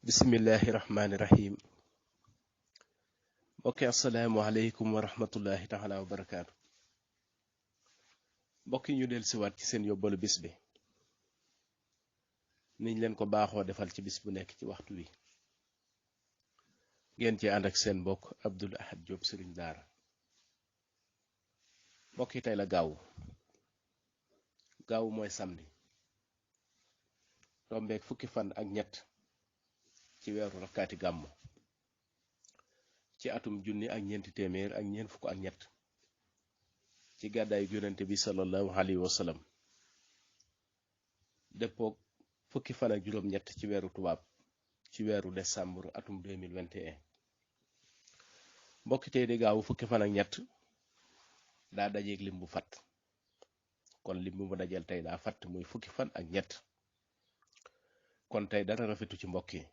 bismillahi rahmaani rahim mbokki asalaamualeykum wa rahmatullahi taala wa barakaatu. mbokk yi ñu del siwaat ci seen yóbbalu bis bi niñ leen ko baaxoo defal ci bis bu nekk ci waxtu wi ngeen ci ànd ak seen mbokk Abdoul Ahad Diop Sëriñ Daara. mbokk yi tey la gaawu mooy samedi tombeek fukki fan ak ñett ci weeru rakkaati gàmmu ci atum junni ak ñeenti téeméer ak ñeent fukk ak ñett ci gàddaayu yonente bi sallallahu alayhi wa sallam dëppook fukki fan ak juróom-ñett ci weeru tubaab ci weeru décembre atum 2021. mbokki tey di gaawu fukki fan ak ñett daa dajeeg lim bu fatt kon lim bu mu dajal tey daa fatt muy fukki fan ak ñett kon tey dara rafetu ci mbokk yi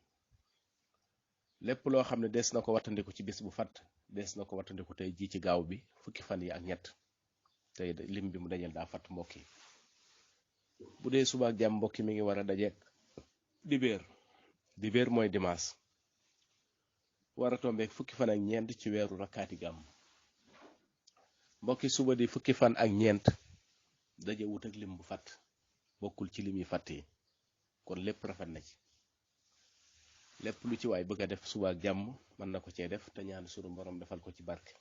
lépp loo xam ne des na ko wattandiku ci bis bu fatt des na ko wattandiku tey ji ci gaaw bi fukki fan yi ak ñett tey lim bi mu dajal daa fatt mbokk yi. bu dee suba ak jàmm mbokk mi ngi war a dajeek dibéer mooy dimanche war a tombeek fukki fan ak ñeent ci weeru rakkaati gàmm. mbokki suba di fukki fan ak ñeent daje wut ak lim bu fatt bokkul ci lim yi fatt yi kon lépp rafet na ci. lépp lu ci waay bëgg a def suba ak jàmm mën na ko cee def te ñaan sunu borom defal ko ci barke.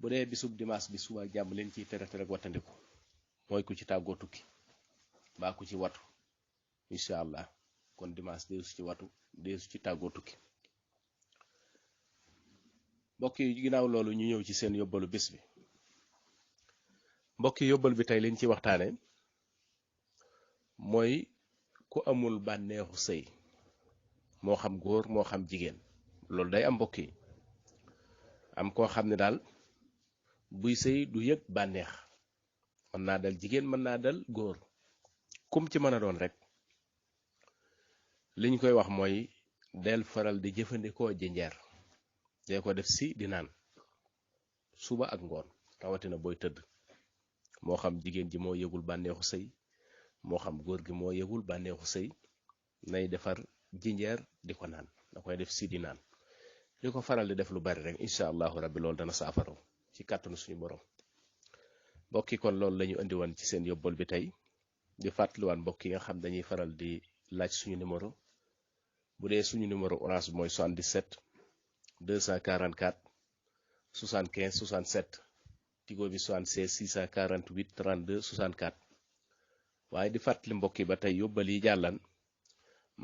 bu dee bisub dimanche bi suba ak jàmm leen ciy tere rek wattandiku mooy ku ci tàggoo tukki mbaa ku ci watu incha allah kon dimanche deesu ci watu deesu ci tàggoo tukki. mbokk yi ginnaaw loolu ñu ñëw ci seen yóbbalu bis bi. mbokk yi yóbbal bi tey liñ ci waxtaane mooy ku amul bànneexu sëy moo xam góor moo xam jigéen loolu day am mbokk yi am koo xam ne daal buy sëy du yëg bànneex mën naa dal jigéen mën naa dal góor kum ci mën a doon rek liñ koy wax mooy del faral di jëfandikoo jinjeer dee ko def si di naan suba ak ngoon rawatina booy tëdd moo xam jigéen ji moo yëgul bànneexu sëy moo xam góor gi moo yëgul bànneexu sëy nay defar jinjeer di ko naan da koy def si di naan di ko faral di def lu bari rek incha allahu rabbi loolu dana saafaraw ci kàttanu suñu borom. mbokki kon loolu la ñu indi woon ci seen yóbbal bi tey di fàttaliwaan mbokk yi nga xam dañuy faral di laaj suñu numéro bu dee suñu numéro orange bi mooy 77 244 75 67 tigo bi 76 648 32 64 waaye di fàttali mbokk yi ba tey yóbbal yi jàllan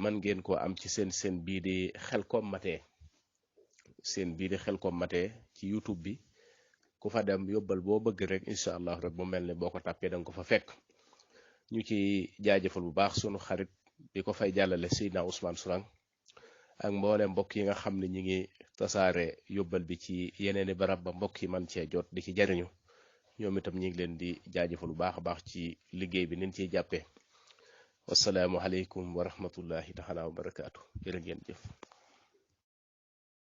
man ngeen ko am ci seen bii di Xelcom Matin ci YouTube bi ku fa dem yóbbal boo bëgg rek incha allah rek mu mel ne boo ko tàppee danga ko fa fekk. ñu ci jaajëfal bu baax sunu xarit bi ko fay jàllale Seydina Ousmane Sourang ak mboolem mbokk yi nga xam ne ñi ngi tasaare yóbbal bi ci yeneeni barab ba mbokk yi man cee jot di ci jariñu ñoom itam ñi ngi leen di jaajëfal bu baax a baax ci liggéey bi nin ciy jàppee. wasalaamu aleykum wa rahmatullahi taala wa barakaatu. jërë ngeen jëf.